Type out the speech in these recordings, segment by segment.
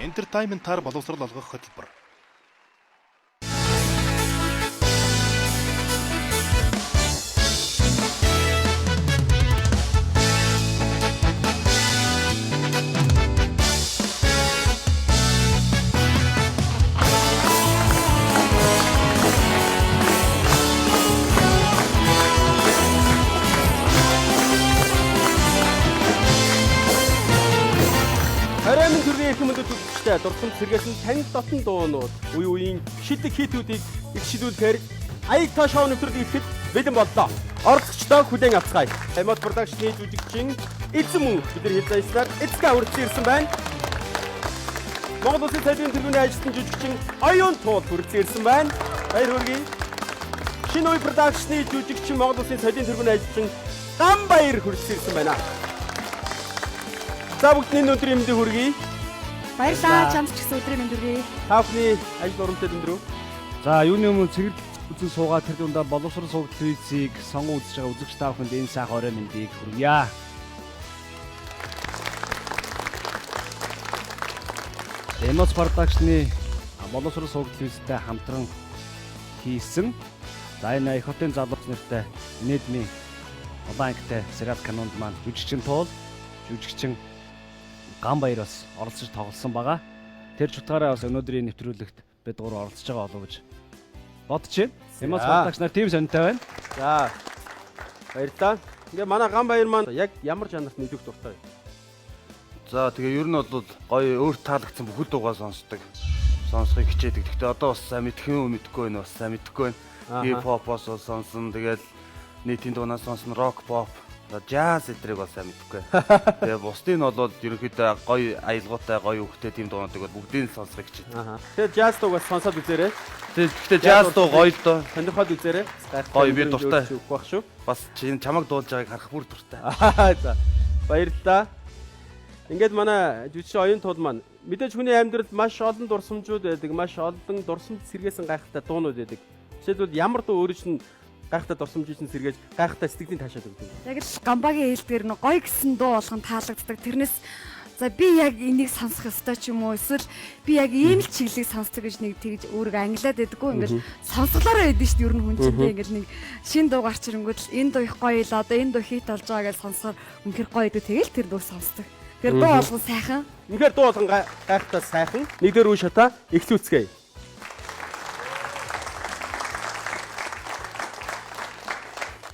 Entertainment-аар боловсрол олгох хөтөлбөр. Оройн төрлийн эрхэм мөндөд үзэгчтэй дурсамж сэргээсэн танил дотн дуунууд үе үеийн шидэг хитүүдийг ихшилүүлэхээр Аяг та шоу нэвтрүүлэг ирэхэд бэлэн боллоо. Оролцогчдоо хүлээн авцгаая. Эмот продакшны жүжигчин Эзэн мөн бид нар хэл заяснаар Эцка хүрэлцэн ирсэн байна. Монгол Улсын цалин тэргүүний ажилтан жүжигчин Оюун Туул хүрэлцэн ирсэн байна. Баяр хүргэе. Шинэ үе продакшны жүжигчин Монгол Улсын цалин тэргүүний ажилтан Гам Баяр хүрэлцэн ирсэн байна. За бүгдний өнөөдрийн мэндийг хүргэе. Баярлалаа. Чамд ч гэсэн өдрийн мэнд хүргэе. Та бүхний ажил урамтай өндөр үү? За юуны өмнө цэвэр үзэн суугаа тэр дундаа боловсрол сувг телевизийг сонгон үзэж байгаа үзэгч та бүхэнд энэ сайхан орой мэндийг хүргье. Эмоц продакшны боловсрол сувг телевизтэй хамтран хийсэн. За энэ их хотын залууч нэртэй Нийдми улаан ангитай сериал кинонд маань жүжигчин Туул, жүжигчин Ган Баяр бас оролцож тоглосон байгаа. Тэр ч утгаараа бас өнөөдрийн нэвтрүүлэгт бид гурав оролцож байгаа болов гэж бодож байна. Эмоц продакшн нар тийм сонирхолтой байна. За. Баярлалаа. Тэгээ манай Ган Баяр маань яг ямар жанрт нөлөөх дуртай вэ? За тэгээ ер нь бол гоё өөр таалагдсан бүхэл дуугаа сонсдог. Сонсохыг хичээдэг. Гэхдээ одоо бас сайн мэдэх юм уу мэдэхгүй байна. Бас сайн мэдэхгүй байна. Хип хопоос бол сонсон. Тэгэл нийтийн дуунаас сонсон рок pop, за jazz эдрийг бол сайн мэдэхгүй. Тэгээ бусдын нь бол ерөнхийдөө гоё аялгаутай, гоё үхтэй тийм дуунуудыг бол бүгдийг нь сонсохыг хичээдэг. Аа. Тэгэхээр jazz дууг бас сонсоод үзээрэй. Тэгээ гэхдээ jazz дуу гоё л доо. Сонирхоод үзээрэй. Гайхалтай Гоё, би өндөр дуртай. өгөх байх шүү. Бас чинь чамаг дуулж байгааг харах бүр дуртай. Аа за. Баярлалаа. Ингээд манай жүжигчин Оюун Туул маань мэдээж хүний амьдралд маш олон дурсамжууд байдаг, маш олон дурсамж сэргээсэн гайхалтай дуунууд байдаг. Жишээлбэл ямар дуу өөрөө чинь гайхалтай дурсамжийг чинь сэргээж гайхалтай сэтгэлийн таашаал өгдөг. Яг л Гамбагийн хэлдгээр нэг гоё гэсэн дуу болгон таалагддаг. Тэрнээс за би яг энийг сонсох ёстой ч юм уу эсвэл би яг ийм л чиглэлийг сонсдог гэж нэг тэгж өөрийгөө ангилаад байдаггүй. Ингээл сонсголоороо байдэн шүү дээ. Ер нь хүн чинь тийм ингээл нэг шин дуу гарч ирэнгүүт л энэ дуу их гоё л одоо энэ дуу хит болж байгаа гэж сонсохоор үнэхэр гоё гэдэг. Тэгэл тэр дуу сонсдог. Тэр дуу болгон сайхан. Үнэхээр дуу болгон гайхалтай сайхан. Нэгдүгээр үе шатаа эхлүүлцгээе.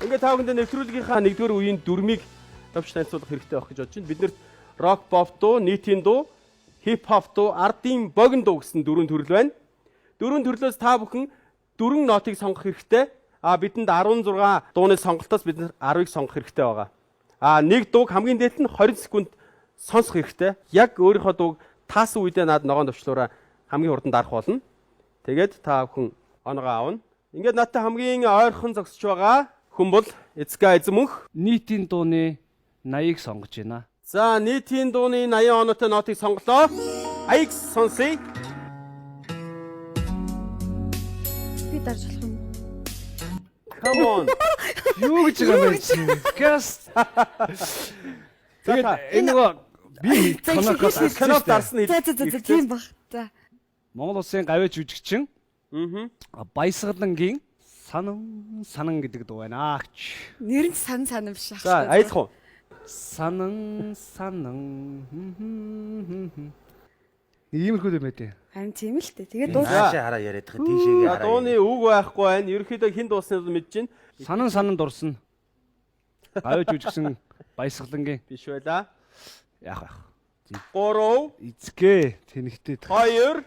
Ингээд та бүхэндээ нэвтрүүлгийнхаа нэгдүгээр үеийн дүрмийг товч танилцуулах хэрэгтэй байх гэж бодож байна. Бид нэрт рок pop дуу, нийтийн дуу, хип хоп дуу, ардын богино дуу гэсэн дөрвөн төрөл байна. Дөрвөн төрлөөс та бүхэн дөрвөн нотыг сонгох хэрэгтэй. А бидэнд 16 дууны сонголтоос бид нар 10-ыг сонгох хэрэгтэй байгаа. А нэг дууг хамгийн дээд нь 20 секунд сонсох хэрэгтэй. Яг өөрийнхөө дууг таасан үедээ наад ногоон товчлуураа хамгийн хурдан дарах болно. Тэгээд та бүхэн онгоо авна. Ингээд надтай хамгийн ойрхон зогсож байгаа хүн бол Эцка эзэн мөнх. Нийтийн дууны 80-ыг сонгож байна. За нийтийн дууны 80 оноотой нотыг сонголоо. Аяг сонсъё. Би дарж болох юм уу? Come on. Юу гэж байгаа юм бэ чи? Газ. За Тэгээд та энэ нөгөө би За, кнопкоос ихлээр дарсан кноп шүү дээ. дарсан За за за за, тийм баг. За. Монгол улсын гавьяа жүжигчин Аа. Баясгалангийн санан санан гэдэг дуу байна. Аач. Нэр нь сан сан биш ах. За аялах уу? Санан санан. Иймэрхүү юм байдیں۔ Харин тийм л дээ. Тэгээд дуу Наашаа хараа яриад байгаа тийшээгээ За хараа. дууны үг байхгүй байна. Ерөнхийдөө хэн дуусныг бол мэдэж байна. Санан санан дурсна. Гавьяа жүжигчин Баясгалангийн Биш байлаа. яах вэ? 3 Эцгээ тэнэгтэй. 2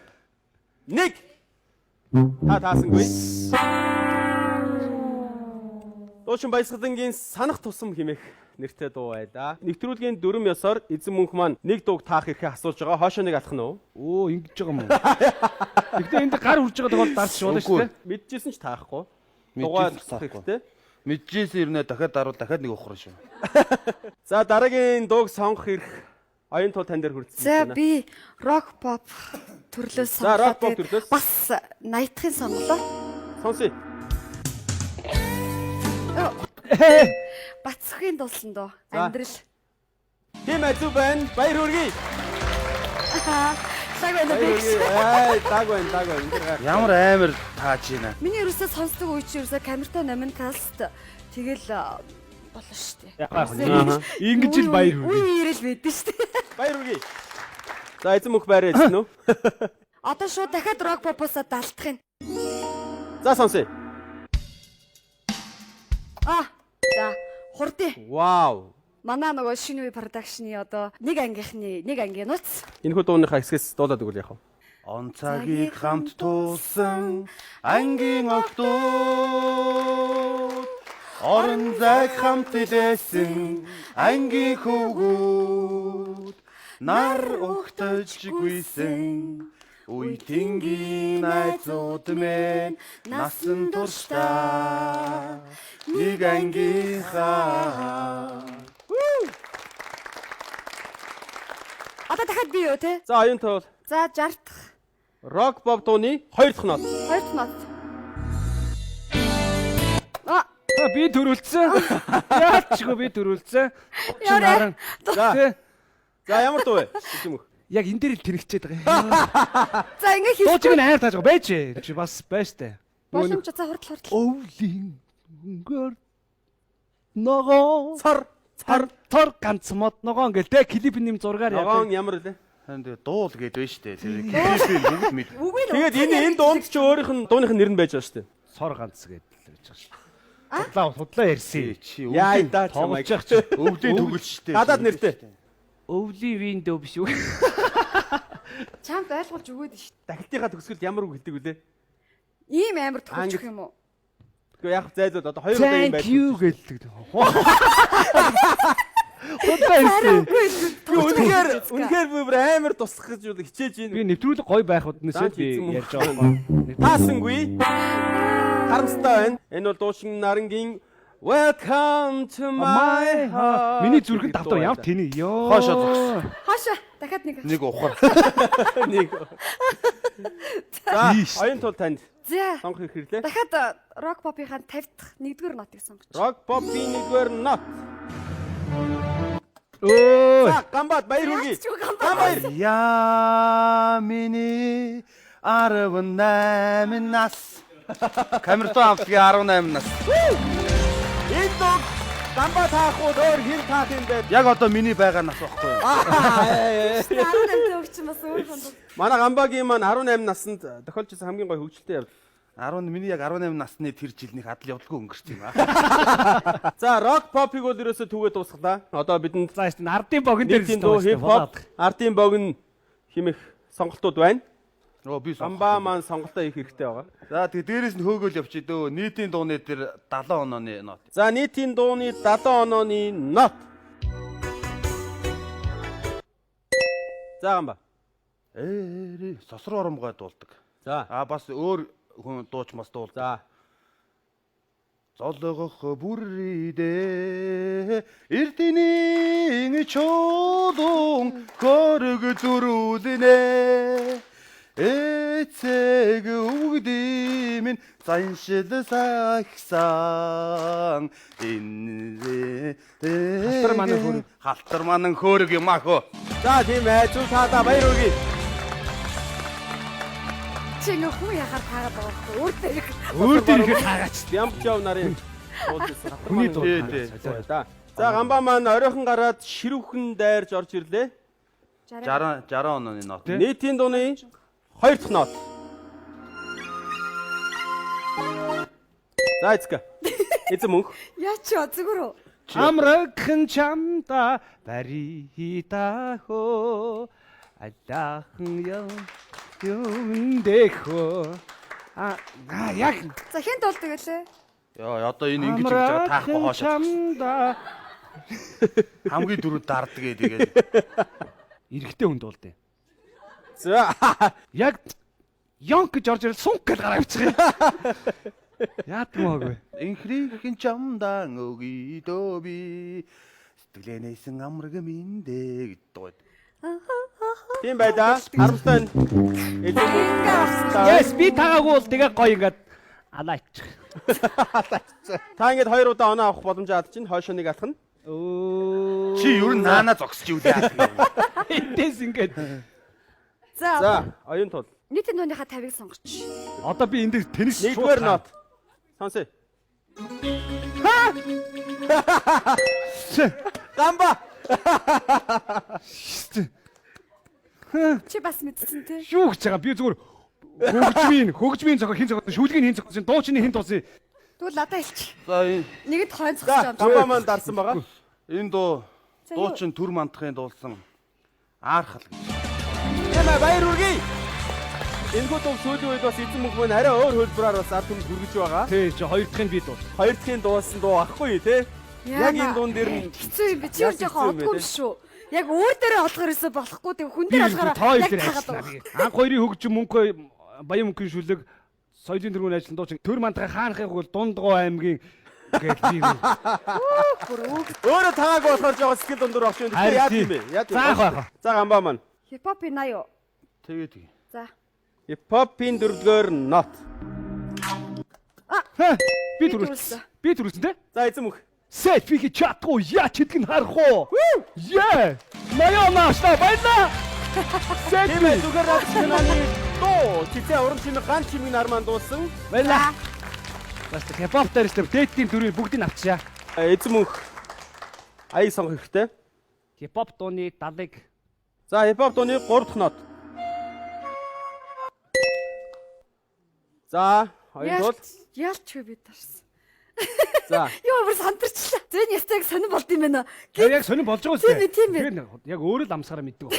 1 Та таасангүй. Дуучин Баясгалангийн санах тусам хэмээх нэртэй дуу байлаа. Нэвтрүүлгийн дүрм ёсоор эзэн мөнх маань нэг дууг таах эрхээ асууж байгаа. Хоошоо нэг алах нь уу? Өө ингэж байгаа юм уу? Гэхдээ энд гар үрж байгаа тохиолдолд дарч болно шүү дээ. Мэдчихсэн ч таахгүй. Мэдчихсэн Дугаар ч тусах таахгүй. хэрэгтэй. Мэдчихсэн юм нэ дахиад даруул дахиад нэг ухрах шүү. За дараагийн дууг сонгох эрх оюун тул тань дээр хүрэлцэн За байна. би рок pop төрлөөс За, сонголоо. rock pop Тэгээд төрлөөс. Бас 80-ын сонголоо. Сонсъё. Бацхийн дуулсан дуу. За. Амьдрал. Тийм ээ зүг байна. Баяр хүргэе. Лаг байна би гэж. Ай, даг байна, даг байна. Энэ гайх. Ямар амар тааж байна. Миний ерөөсөө сонсдог үе чи ерөөсөө камертай номин каст тэгэл болно шүү дээ. Ингэж л баяр Үе хүргэе. үеэрэл байдэн шүү дээ. Баяр хүргэе. За, эзэн мөнх байраа эзэн үү? Одоо шууд дахиад рок попосоо далтах юм. За, сонсъё. А за хурдын. Вау. Манай нөгөө шинэ үе продакшны одоо нэг ангийнхны нэг ангийн нууц. Энэхүү дууныхаа хэсгээс дуулаад өгвөл яах вэ? Он цагийг хамт туулсан ангийн октод орон зайг хамт илээсэн ангийн хөвгүүд нар өгтөж гүйсэн үе тэнгийн найзууд мэн насан туршдаа нэг ангийнхаа. Одоо дахиад би юу те? За, оюун туул. За 60 дахь. Рок боб дууны хоёр дахь нот. Хоёр дахь нот. А А би төрүүлсэн. Яалчгүй би төрүүлсэн. Яарэ. Наран. За. Тэ. За, ямар дуу вэ? Эзэн мөнх. Яг энэ дээр л тэнэгчээд байгаа. За ингээ Дуу хийх. чиг нь амар тааж байгаа. Байж. Чи бас байж тээ. Боломж за хурдл хурдл. Өвлийн өнгөр ногоо Цар, цар. тор ганц мод ногоон гэл тэ клип нэм зургаар Ногоон ямар вэ? Хан тэгээ дуул гээд байна штэ. Тэр клипийн бүгд мэд. Үгүй л. Тэгээд энэ энэ дуунд чи өөрийнх нь дууных нь нэр нь байж байгаа шүү дээ. Сор ганц гэдэг л байж байгаа шүү. Судлаа судлаа ярьсан. Чи Яа өвлийн да чамайг. Тоглож явах чи. өвлийн төгөл штэ. Гадаад нэртэй. Өвлийн window биш үү? Чамд ойлгуулж өгөөд шүү. Дахилтынхаа төгсгөлд ямар үг хэлдэг вүлээ? Ийм амар төгсөх Англи. юм уу? Гэхдээ яг зайлууд одоо хоёр удаа юм Thank байж. you гэлдэг. Худлаа ярьсан. Би үнэхээр үнэхээр би бүр амар туслах гэж юу хичээж Би байна. нэвтрүүлэг гоё байх уднаас За, би чи эзэн ярьж байгаа юм. Таасангүй. Харамсалтай байна. Энэ бол дуучин нарангийн Welcome to my heart. Миний зүрхэн давтар ямар тэний ёо. Хоошоо зогс. Хоошо дахиад нэг. Нэг ухар. Нэг. За, оюун тул танд За сонгох хэрэг хэрлээ. дахиад рок попынхаа 50 дахь нэгдүгээр нотыг сонгоч. Rock pop-ийн нэгдүгээр нот. Өө. За, гамбат баяр хүргэе. Яач юу гамбат. Гамбаяр. Я миний 18 нас. Камертон хамтлагийн 18 нас. Энэ дог гамба таах уу өөр хин таах юм бэ? Яг одоо миний байгаа нас байхгүй юу? 18 төгч бас өөр хонд. Манай гамбагийн маань 18 наснд тохиолж исэн хамгийн гоё хөгжилтэй явдал. 10 миний яг 18 насны тэр жилнийх адал явдалгүй өнгөрсөн юм аа. За, rock pop-ыг бол ерөөсөө түгээ дуусгалаа. Одоо бидэнд За шүү дээ ардын богино дээр нийтийн дуу, хип хоп, ардын богино химэх сонголтууд байна. Оо би сонгох. Гамба маань сонголтоо хийх хэрэгтэй байгаа. За тэгээ дээрээс нь хөөгөөл явчих дөө. Нийтийн дууны тэр 70 онооны нот. За, нийтийн дууны 70 онооны нот. За, гамба. Ээ сосроо оромгой дуулдаг. За. А бас өөр хүн дууч мас дуулдаг. За. Золгох бүрийдээ Эрдэнийн чулуун хөрөг зүрүүлнэ. Эцэг өвгдийн минь заншил сахсан энэ Халтар манан хөөрөг. Халтар манан хөөрөг юм ах хөө. За, тийм ээ. Зүг таада баяр хүргэе. Чи ингээ хүн яхаар таагаад байгаа байхгүй өөр дээр. Өөр дээр ихээр таагаач. Бямбжав нарын дуулж ирсэн. Халтар Хүний манан дуу. Тий, тий. За. За, гамба маань оройхон гараад ширүүхэн дайрж орж ирлээ. 60 60 онооны нот. Нийтийн дууны хоёр дахь нот. За, эцэг. Эзэн мөнх. Яа чи зүгээр үү? Амрагхан чамда баритахо аллахан яв юндэхо а а, яг За хэн дуулдаг гэлээ? Йоо одоо энэ ингэж ингэж байгаа таахгүй амрагхан хоошоо. чамда Хамгийн түрүү дарддаг ээ тэгээд. эрэгтэй хүн дуулдیں۔ За. Яг ёнк гэж орж ирэл сунк гэж гараа авчих юм. Яадмаагүй. Инхрийнхэн чамдан өгье дөө би сэтгэлэнээсэн амраг минь дээ гэж дууд. Тийм байлаа. Харамсалтай байна. Эзэн мөнх. Yes би тагаагүй бол тэгээ гоё ингээд алаачих. Та ингээд хоёр удаа оноо авах боломж алдчихна. Хойшоо нэг алхна. Өө. Чи ер нь наана зогсож ивэл яах юм. Эндээс ингээд За. За, оюун тул. Нийтийн дууныхаа 50-ыг сонгоч. Одоо би энэ дээр тэнэс Нэгдүгээр нот. Сонсъё. Гамба. Чи бас мэдсэн тий. Юу гэж байгаа би зүгээр хөгжмийн зохиол хин зохиол шүлгийн хин зохиолсон дуучны хин дуусан. Тэгвэл надад хэлчих. За энэ Нэгд хойн За, зогсож байгаа. гамба маань дарсан байгаа. энэ дуу За, юу? дуучин төр мандахын дуулсан аархал гэж. Тийм ээ, баяр хүргэе. Энэхүү дуу сүүлийн үед бас эзэн мөнх маань арай өөр хөлбраар бас ард түмэнд хүргэж байгаа. Тий чи хоёр дахь нь би дуус. Хоёр дахьын дуусан дуу ахгүй тий. Яг энэ дуун дээр нь хэцүү юм би. Чи Яаж өөр жоохон хэцүү юм бэ, одгүй юм тий? шүү. Яг өөр дээрээ олохоор өсө болохгүй. Тэг хүн дээр Би олохоор тоо яг дээр таагаад ажиллана. байгаа. Анх хоёрын хөгжим мөнхөө баян мөнхийн шүлэг соёлын тэргүүн ажиллан дуучин төр мандахын хаанхын хөл дундгоо аймгийн гэж би. Бүр үг. өөрөө таагүй болохоор жоохон сэтгэл дундуур багш юм. Тэгэхээр яад юм бэ? Яад юм? За яах вэ? За гамба маань. Хипхопын 80 юу? Тэгээ тэгээ. За. Хипхопын дөрөвдүгээр нот. Би Би түрүүлсэн. түрүүлсэн. Би түрүүлсэн те. За эзэн мөнх. Селфи хийж чадахгүй яа чидг нь харах уу? Яа! Маяа наашта баялаа. Тийм ээ, Селфи. зүгээр нот киноны дуу. Цэцээ уран чимэг ган чимэг нарман дуусан. Баялаа. Бас хипхоп дээр ч дээдлийн дөрвийг бүгдийг авчаа. Эзэн мөнх. Аяг сонгох хэрэгтэй. Хипхоп дууны 70-ыг За хипхоп дууны 3 дахь нот. За, хоёр тул. Ялч би дарсан. За. Йоо бүр сандарчлаа. Зэн ястаг сонир болд юм байна. Яг сонир болж байгаа үстэй. Тийм ээ, тийм ээ. Тэгээд яг өөрөө л амсаараа мэддэг баг.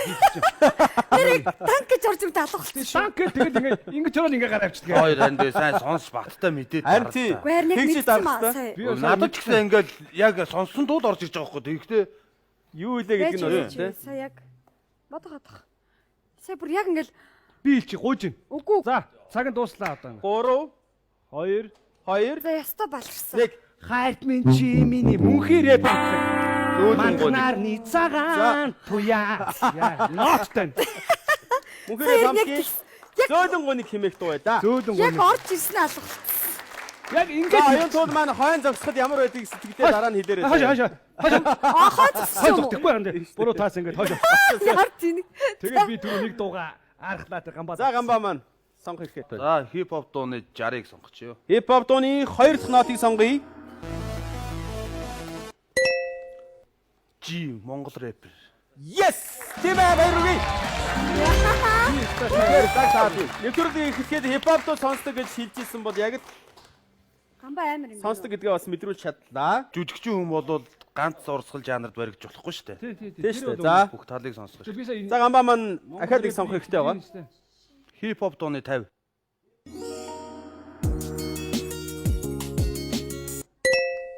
Нэрийг танк гэж орж ирдэг алга болчихсон шүү. Танк гэх тэгэл ингэ ингэж ороод ингэ гараа авчдаг. Хоёр анд сайн сонс баттай мэдээд Харин тий. Үгүй харин яг Тэгж мэдсэн дарах маа хэвээр. сая. Би бас Надад ч гэсэн ингээл яг сонссон дууд орж ирж байгаа байхгүй. Тэгэхдээ Юу илээ гэдэг нь Байж, байна тий. Сая яг бодох бодох. Сая бүр яг ингээл би илчи гуйж. үгүй. За цаг нь дууслаа одоо. 3 2 2 За яста баларсан. 1 Хайрт минь чи миний мөнхийн рэп хамтлаг. зөөлөн гоо. Манднаар цагаан туяа. Яа, нооттой. Мөнхөрөө Сая яг хамтгийн яг зөөлөн гуниг химээх дуу байла. Зөөлөн яг гоо. орж ирсэн алга болчихсон. Яг За ингэж оюун тул маань хойн зогсоход ямар байдгийг сэтгэлдээ дараа нь хэлээрэй. Хойш хойш. Хойш. Аа хоо зогссон Хойш юм уу? зогсохгүй юм дээ. Буруу таас ингэж хойш. Ямар тэнэг. Тэгээд би түрүү нэг дууга архлаа тэр гамбаа. За гамбаа маань сонгох хэрэгтэй. За хипхоп дууны 60-ыг сонгочихё. Хипхоп дууны 2 дахь нотыг сонгоё. G Монгол рэпер. Yes! Тийм ээ баяр хүргэе. Тэгэхээр цаг таагүй. Нэвтрүүлгийг эхлэхэд хипхоп дуу сонсдог гэж хэлжсэн бол яг л Гамбаа амар юм. сонсдог гэдгээ бас мэдрүүлж чадлаа. Жүжигчин хүн бол ганц урсгал жанрд баригдаж болохгүй шүү дээ. Тий, тий, Тийм шүү дээ. За. Бүх талыг сонсох шүү. Би сая За гамбаа маань ахаад нэг сонгох хэрэгтэй байгаа. Хипхоп дууны 50.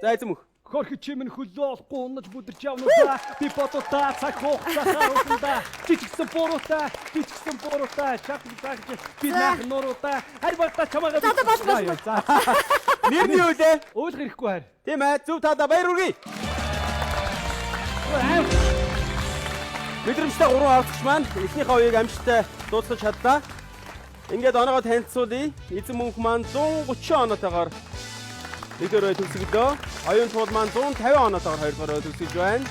За эзэн мөх. Хөрх чимэн хөлөө олохгүй унаж бүдэрч явнуудаа би бодоодаа цаг хугацаа харуулсандаа чи ч гэсэн буруутай би ч гэсэн буруутай чатг зааж би За. наах нуруудаа харь багтаа чамаагаа За, за, бол, бол, бол. За Нэр нь юу вэ? ойлгох хэрэггүй харь Тийм ээ зөв таада баяр хүргэе. Аим Мэдрэмжтэй гурван авцагч маань эхнийхээ уяыг амжилттай дуусгаж чадлаа. Ингээд оноогоо танилцуулъя. Эзэн мөнх маань 130 оноотойгоор нэгдүгээр үе төгсгөлөө. Оюун туул маань 150 оноотойгоор хоёрдугаар үе төгсөж байна.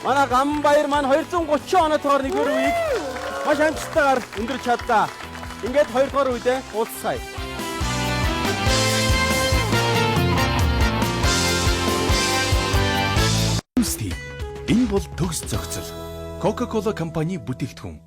Манай гам баяр маань 230 оноотойгоор нэгдүгээр үеийг маш амжилттайгаар өндөрч чадлаа. Ингээд хоёрдугаар үедээ уулзцаая. Стив. Энэ бол төгс зохицол. Coca-Cola компани бүтээгдэхүүн.